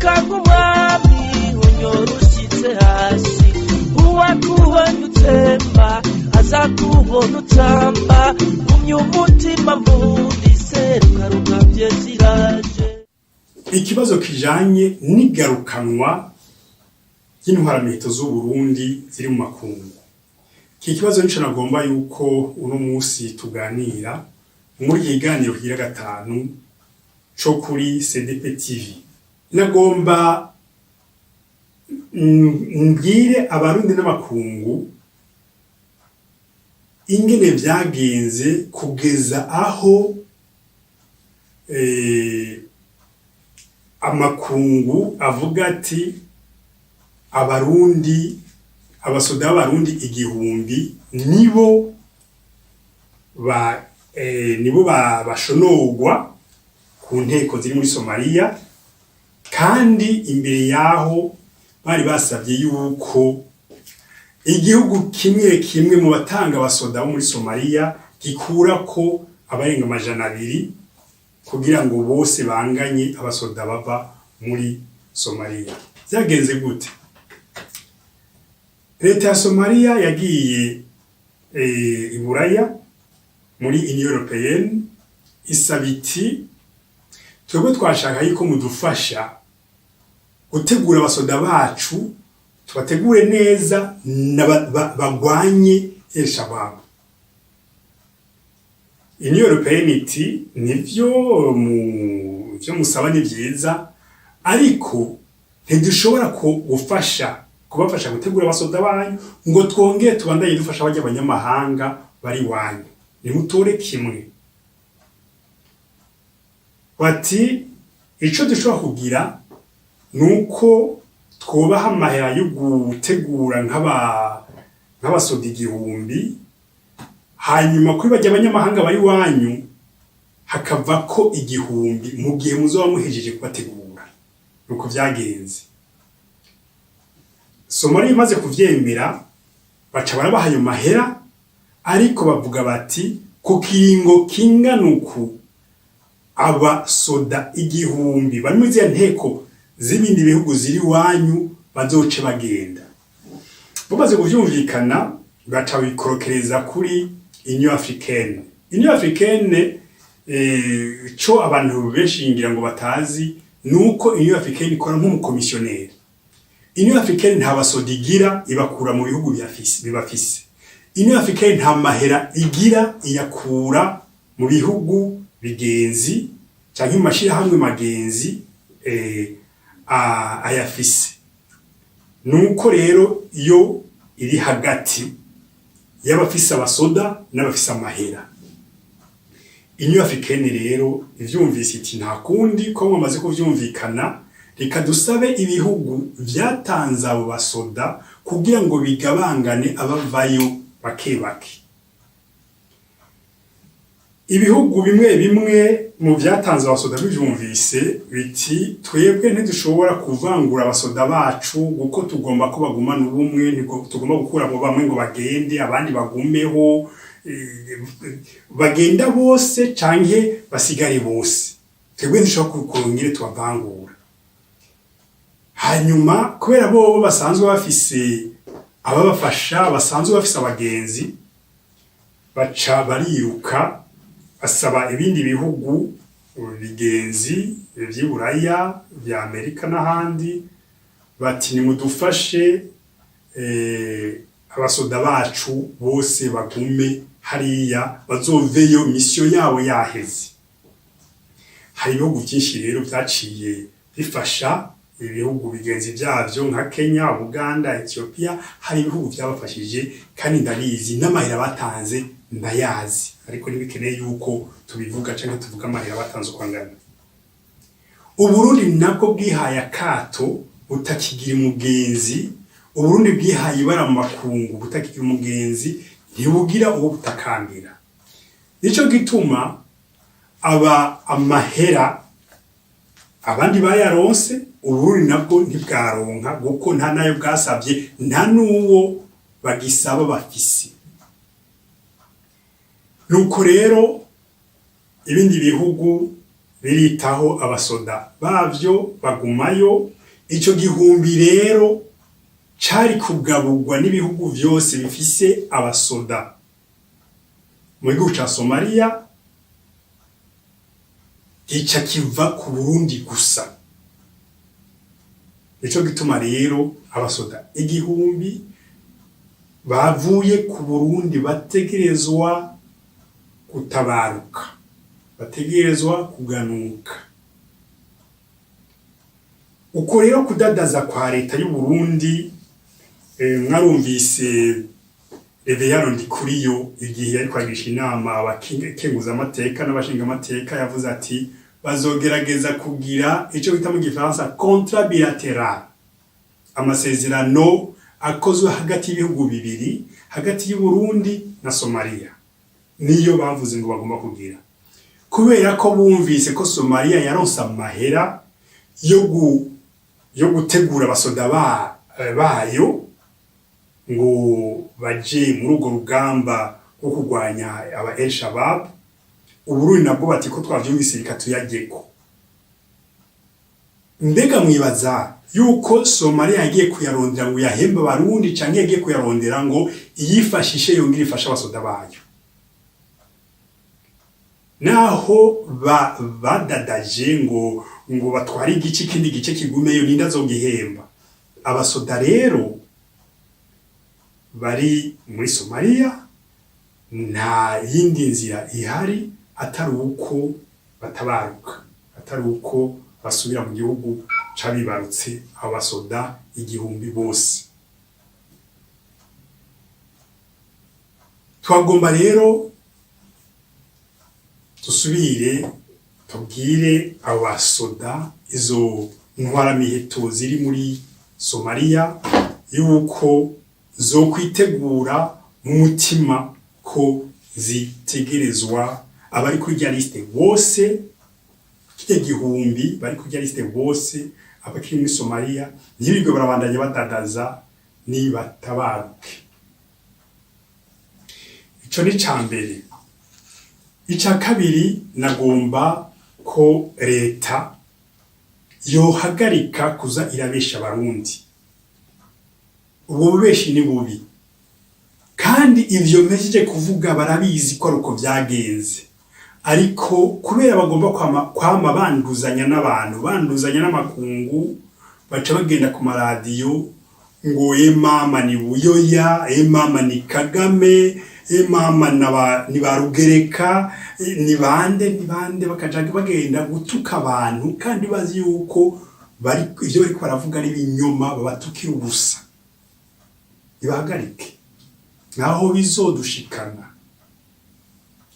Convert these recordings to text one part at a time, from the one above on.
Haguruka nk'umwami, unyora ushyitse hasi. Uwakubonye utsemba aza kubona utamba. Gumya umutima mbundi, seruka rugabye ziraje. Ikibazo kijanye n'igarukanwa ry'intwaramiheto z'Uburundi ziri mu makungu. Iki kibazo nico nagomba yuko uno musi tuganira muri iki kiganiro kigira gatanu co kuri CDP TV. Nagomba mbwire Abarundi n'amakungu ingene vyagenze kugeza aho amakungu avuga ati Abarundi, abasoda b'Abarundi 1000 nibo ba nibo bashonogwa ku nteko ziri muri Somalia, kandi imbere yaho bari basavye yuko igihugu kimwe kimwe mu batanga abasoda bo muri Somalia gikurako abarenga 200 kugira ngo bose banganye abasoda bava muri Somalia. Vyagenze gute? Leta ya Somalia yagiye i Buraya muri Union Européenne, isaba iti: "Twebwe twashaka yuko mudufasha gutegura abasoda bacu, tubategure neza bagwanye El Shabab." Union Européenne iti: "Nivyo, mu ivyo musaba ni vyiza, ariko ntidushobora gufasha kubafasha gutegura abasoda banyu ngo twongere tubandanye dufasha barya abanyamahanga bari iwanyu. Nimutore kimwe." Bati: "Ico dushobora kugira nuko twubaha amahera yo gutegura nk'abasoda 1000, hanyuma kuri barya abanyamahanga bari iwanyu hakavako 1000 mu gihe muzoba muhejeje kubategura." Nuko vyagenze. Somalia imaze kuvyemera, baca barabaha ayo mahera, ariko bavuga bati: "Ku kiringo kingana uku, abasoda 1000 bari muri ziriya nteko z'ibindi bihugu ziri iwanyu bazoce bagenda." Bamaze kuvyumvikana, baca bikorokereza kuri Union Africaine. Union Africaine, co abantu benshi ngira ngo batazi nuko Union Africaine ikora nk'umukomisiyoneri. Union Africaine nta basoda igira, ibakura mu bihugu bibafise. Union Africaine nta mahera igira, iyakura mu bihugu bigenzi canke mu mashirahamwe magenzi ayafise. Nuko rero iyo iri hagati y'abafise abasoda n'abafise amahera. Union Africaine rero ivyumvise iti: "Nta kundi, ko mwamaze kuvyumvikana, reka dusabe ibihugu vyatanze abo basoda kugira ngo bigabangane abavayo bake bake." Ibihugu bimwe bimwe mu vyatanze abasoda bivyumvise biti: "Twebwe ntidushobora kuvangura abasoda bacu, kuko tugomba ko bagumana ubumwe. Tugomba gukuramo bamwe ngo bagende abandi bagumeho. Bagenda bose canke basigare bose, twebwe ntidushobora kurongere tubavangura." Hanyuma kubera bobo basanzwe bafise ababafasha, basanzwe bafise abagenzi, baca bariruka basaba ibindi bihugu bigenzi vy'Iburaya, vya Amerika n'ahandi, bati: "Nimudufashe, abasoda bacu bose bagume hariya, bazoveyo mission yabo yaheze." Hari ibihugu vyinshi rero vyaciye bifasha ibihugu bigenzi vyavyo nka Kenya, Uganda, Ethiopia. Hari ibihugu vyabafashije, kandi ndabizi n'amahera batanze ndayazi, ariko ntibikeneye yuko tubivuga canke tuvuga amahera batanze uko angana. Uburundi nabwo bwihaye akato, butakigira umugenzi. Uburundi bwihaye ibara mu makungu, butakigira umugenzi, ntibugira uwo butakambira. Nico gituma aba amahera abandi bayaronse, Uburundi nabwo ntibwaronka, kuko nta nayo bwasabye, nta n'uwo bagisaba bafise. Nuko rero ibindi bihugu Biritaho abasoda bavyo bagumayo. Ico gihumbi rero cari kugaburwa n'ibihugu vyose bifise abasoda mu gihugu ca Somalia, gica kiva ku Burundi gusa. Nico gituma rero abasoda 1000 bavuye ku Burundi bategerezwa gutabaruka, bategerezwa kuganuka. Uko rero kudadaza kwa leta y'u Burundi, mwarumvise Révérien Ndikuriyo igihe yariko agisha inama abakenguzamateka n'abashingamateka, yavuze ati bazogerageza kugira ico bita mu gifaransa contrat bilatéral, amasezerano akozwe hagati y'ibihugu bibiri, hagati y'u Burundi na Somalia. Niyo bavuze ngo bagomba kugira, kubera ko bumvise ko Somalia yaronse amahera yo gutegura abasoda bayo ngo baje muri urwo rugamba rwo kurwanya aba El Shabab. Uburundi nabwo bati ko twavyumvise, reka tuyajyeko. Mbega mwibaza yuko Somalia yagiye kuyarondera ngo yahembe abarundi, canke yagiye kuyarondera ngo iyifashishe, yongere ifashe abasoda bayo? Naho badadaje ngo batware igice, ikindi gice kigumeyo, ninde azogihemba? Abasoda rero bari muri Somalia, nta yindi nzira ihari atari uko batabaruka, atari uko basubira mu gihugu cabibarutse, abo basoda 1000 bose. Twagomba rero dusubire tubwire abo basoda, izo ntwaramiheto ziri muri Somalia, yuko zokwitegura mu mutima ko zitegerezwa, abari kuri rya liste bose, kirya gihumbi bari kuri rya liste bose, abakiri muri Somalia, ntibirwe barabandanya badadaza, nibatabaruke. Ico ni ca mbere. Ica kabiri, nagomba ko leta yohagarika kuza irabesha abarundi. Ubwo bubeshi ni bubi, kandi ivyo mpejeje kuvuga barabizi ko ari uko vyagenze, ariko kubera bagomba kwama banduzanya n'abantu, banduzanya n'amakungu, baca bagenda ku maradiyo ngo e mama ni Buyoya, e mama ni Kagame, e mama ni ba Rugereka, ni bande, ni bande, bakaja bagenda gutuka abantu, kandi bazi yuko bari ivyo bariko baravuga ari ibinyoma, babatukira ubusa. Nibahagarike, naho bizodushikana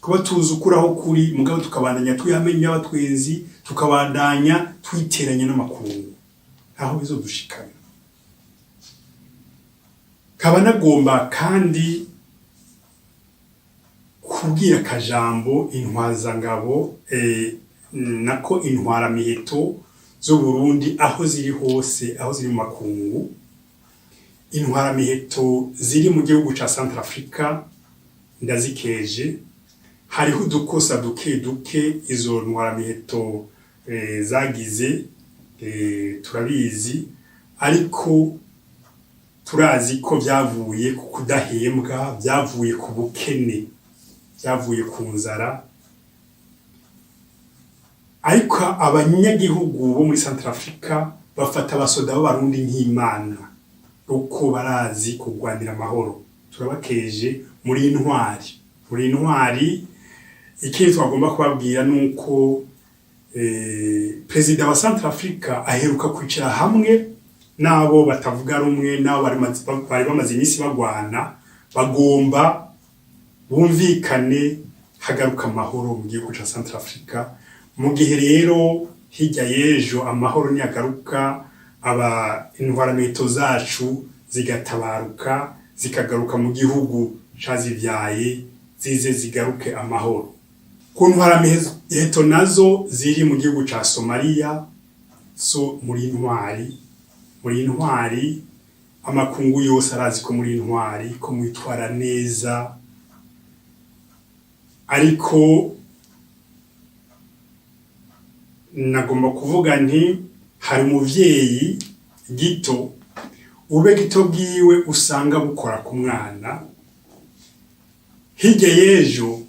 kuba tuzi ukuri aho kuri, mugabo tukabandanya tuyamenya abatwenzi, tukabandanya twiteranya n'amakungu, aho bizodushikana. Kaba nagomba kandi kubwira akajambo intwazangabo, nako intwaramiheto z'Uburundi aho ziri hose, aho ziri mu makungu. Intwaramiheto ziri mu gihugu ca Centrafrica ndazikeje. Hariho udukosa duke duke izo ntwaramiheto zagize, turabizi, ariko turazi ko vyavuye ku kudahembwa, vyavuye ku bukene, vyavuye ku nzara. Ariko abanyagihugu bo muri Centrafrica bafata abasoda b'abarundi nk'imana, uko barazi kurwanira amahoro. Turabakeje, muri intwari, muri intwari. Ikindi twagomba kubabwira nuko perezida wa Centrafrica aheruka kwicara hamwe n'abo batavuga rumwe, n'abo bari bamaze iminsi bagwana, bagomba bumvikane, hagaruka amahoro mu gihugu ca Centrafrica. Mu gihe rero hirya y'ejo amahoro niyagaruka, aba intwaramiheto zacu zigatabaruka, zikagaruka mu gihugu cazivyaye, zize zigaruke amahoro. Ku ntwaramiheto nazo ziri mu gihugu ca Somalia, so muri intwari, muri intwari. Amakungu yose arazi ko muri intwari, ko mwitwara neza, ariko Nagomba kuvuga nti hari umuvyeyi gito, ube gito bwiwe usanga bukora ku mwana. Hirya y'ejo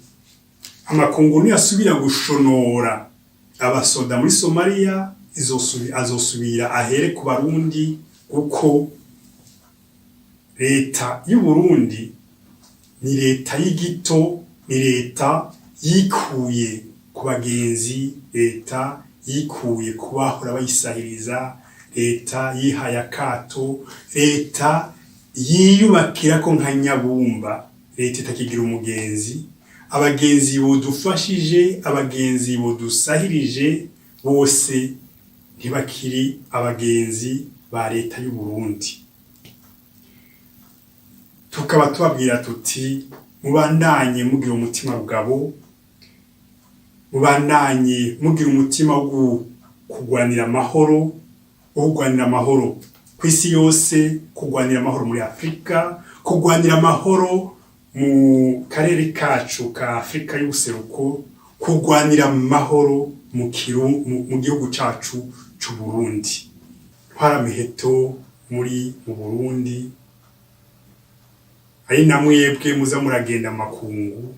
amakungu niyasubira gushonora abasoda muri Somalia, azosubira ahere ku Barundi, kuko leta y'u Burundi ni leta y'igito, ni leta yikuye ku bagenzi, leta yikuye ku bahora bayisahiriza, leta yihaye akato, leta yiyubakirako nka nyabumba, leta itakigira umugenzi. Abagenzi bodufashije, abagenzi bodusahirije bose ntibakiri abagenzi ba leta y'u Burundi. Tukaba tubabwira tuti mubandanye mugira umutima rugabo, mubandanye mugira umutima wo kugwanira amahoro, wo kugwanira amahoro kw'isi yose, kugwanira amahoro muri Afrika, kugwanira amahoro mu karere kacu ka Afrika y'ubuseruko, kugwanira amahoro mu gihugu cacu c'u Burundi. Ntwaramiheto muri mu Burundi, ari na mwebwe muza muragenda makungu,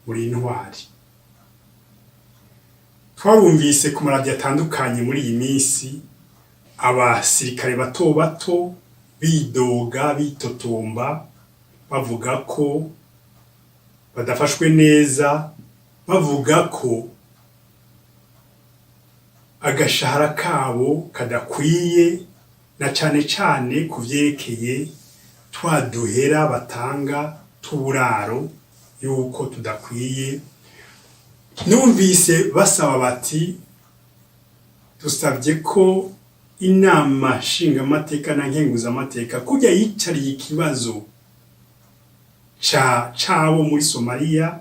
muri intwari. Twarumvise ku maradiyo atandukanye muri iyi minsi abasirikare bato bato bidoga, bitotomba, bavuga ko badafashwe neza, bavuga ko agashahara kabo kadakwiye, na cane cane ku vyerekeye twa duhera batanga tw'uburaro, yuko tudakwiye. Numvise basaba bati dusabye ko inama nshingamateka na nkenguzamateka kujya yicariye ikibazo ca cabo muri Somalia,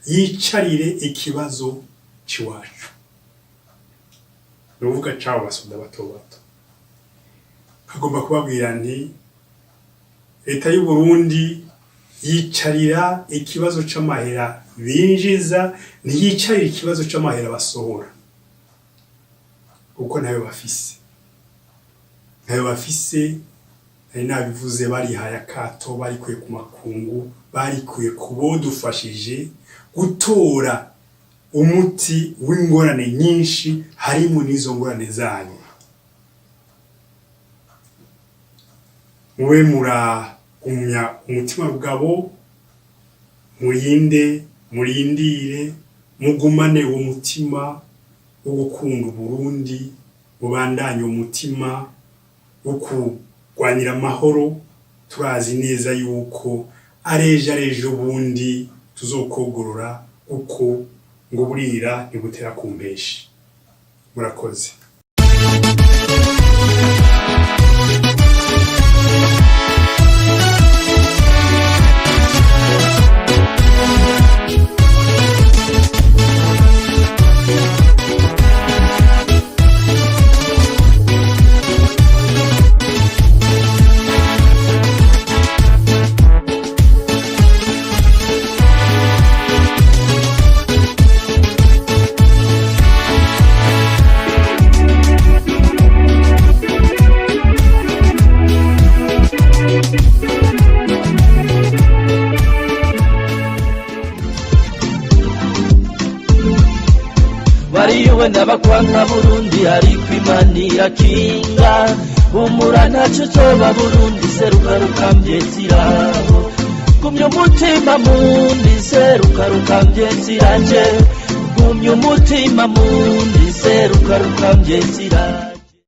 yicarire ikibazo c'iwacu, ni ukuvuga cabo basoda bato bato. Hagomba kubabwira nti leta y'u Burundi yicarira ikibazo c'amahera binjiza, ntiyicarira ikibazo c'amahera basohora, kuko ntayo bafise, ntayo bafise. Nari nabivuze, barihaye akato, barikuye ku makungu, barikuye ku bodufashije gutora umuti w'ingorane nyinshi, harimo n'izo ngorane zanyu. Mube muragumya umutima rugabo, murinde, murindire, mugumane uwo mutima wo gukunda Uburundi, mubandanye umutima wo kurwanira amahoro. Turazi neza yuko arejo arejo bundi tuzokogorora, kuko ngo burira ntibutera ku mpeshi. Murakoze. Wariyuwe ndabakwanka Burundi, ariko Imana irakinga. Humura ntacyo uzoba Burundi, seruka rukambye zirabo. Gumya umutima mundi, seruka rukambye ziranje. Gumya umutima mundi, seruka rukambye zirabo.